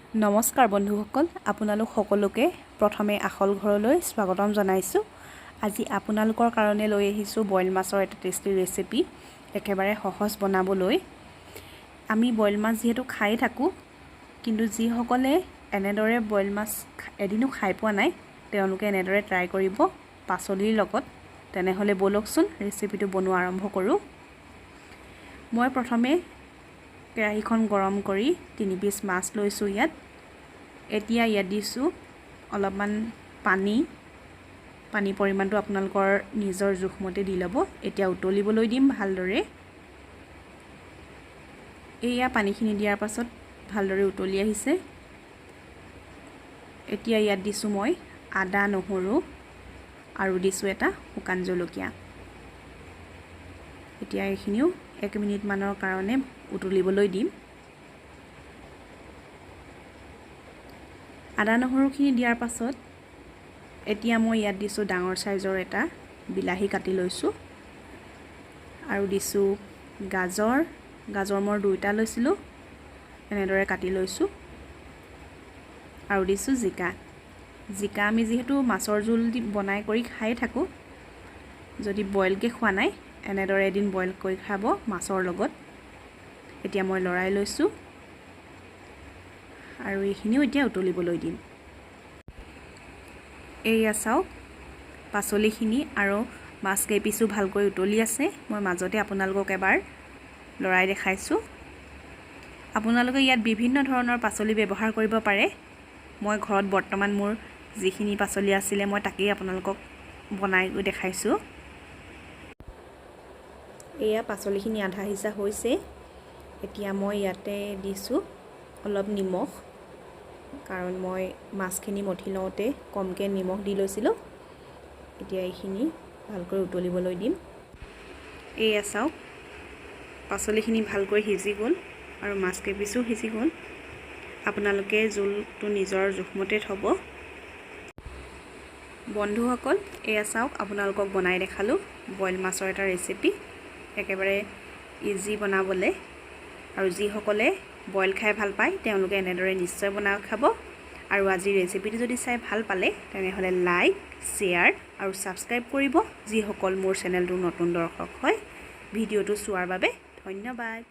নমস্কাৰ বন্ধুসকল, আপোনালোক সকলোকে প্ৰথমে আখল ঘৰলৈ স্বাগতম জনাইছোঁ। আজি আপোনালোকৰ কাৰণে লৈ আহিছোঁ বইল মাছৰ এটা টেষ্টি ৰেচিপি, একেবাৰে সহজ বনাবলৈ। আমি বইল মাছ যিহেতু খাই থাকোঁ, কিন্তু যিসকলে এনেদৰে বইল মাছ এদিনো খাই পোৱা নাই, তেওঁলোকে এনেদৰে ট্ৰাই কৰিব পাচলিৰ লগত। তেনেহ'লে ব'লকচোন, ৰেচিপিটো বনোৱা আৰম্ভ কৰোঁ। মই প্ৰথমে কেৰাহীখন গৰম কৰি 3 পিচ মাছ লৈছোঁ ইয়াত। এতিয়া ইয়াত দিছোঁ অলপমান পানী। পানীৰ পৰিমাণটো আপোনালোকৰ নিজৰ জোখমতে দি ল'ব। এতিয়া উতলিবলৈ দিম ভালদৰে। এয়া পানীখিনি দিয়াৰ পাছত ভালদৰে উতলি আহিছে। এতিয়া ইয়াত দিছোঁ মই আদা, নহৰু আৰু দিছোঁ এটা শুকান জলকীয়া। এতিয়া এইখিনিও 1 মিনিটমানৰ কাৰণে উতলিবলৈ দিম। আদা নহৰুখিনি দিয়াৰ পাছত এতিয়া মই ইয়াত দিছোঁ ডাঙৰ চাইজৰ এটা বিলাহী কাটি লৈছোঁ আৰু দিছোঁ গাজৰ। গাজৰ মই দুইটা লৈছিলোঁ, এনেদৰে কাটি লৈছোঁ আৰু দিছোঁ জিকা। জিকা আমি যিহেতু মাছৰ জোল দি বনাই কৰি খাই থাকোঁ, যদি বইলকৈ খোৱা নাই, এনেদৰে এদিন বইল কৰি খাব মাছৰ লগত। এতিয়া মই লৰাই লৈছোঁ আৰু এইখিনিও এতিয়া উতলিবলৈ দিম। এইয়া চাওক, পাচলিখিনি আৰু মাছ কেইপিচো ভালকৈ উতলি আছে। মই মাজতে আপোনালোকক এবাৰ লৰাই দেখাইছোঁ। আপোনালোকে ইয়াত বিভিন্ন ধৰণৰ পাচলি ব্যৱহাৰ কৰিব পাৰে। মই ঘৰত বৰ্তমান মোৰ যিখিনি পাচলি আছিলে, মই তাকেই আপোনালোকক বনাই দেখাইছোঁ। এয়া পাচলিখিনি আধা সিজা হৈছে। এতিয়া মই ইয়াতে দিছোঁ অলপ নিমখ, কাৰণ মই মাছখিনি মঠি লওঁতে কমকৈ নিমখ দি লৈছিলোঁ। এতিয়া এইখিনি ভালকৈ উতলিবলৈ দিম। এয়া চাওক, পাচলিখিনি ভালকৈ সিজি গ'ল আৰু মাছ কেইপিচো সিজি গ'ল। আপোনালোকে জোলটো নিজৰ জোখমতে থ'ব। বন্ধুসকল, এয়া চাওক, আপোনালোকক বনাই দেখালোঁ বইল মাছৰ এটা ৰেচিপি, একেবাৰে ইজি বনাবলৈ। আৰু যিসকলে বইল খাই ভাল পায়, তেওঁলোকে এনেদৰে নিশ্চয় বনাই খাব। আৰু আজিৰ ৰেচিপিটো যদি চাই ভাল পালে, তেনেহ'লে লাইক, শ্বেয়াৰ আৰু ছাবস্ক্ৰাইব কৰিব, যিসকল মোৰ চেনেলটোৰ নতুন দৰ্শক হয়। ভিডিঅ'টো চোৱাৰ বাবে ধন্যবাদ।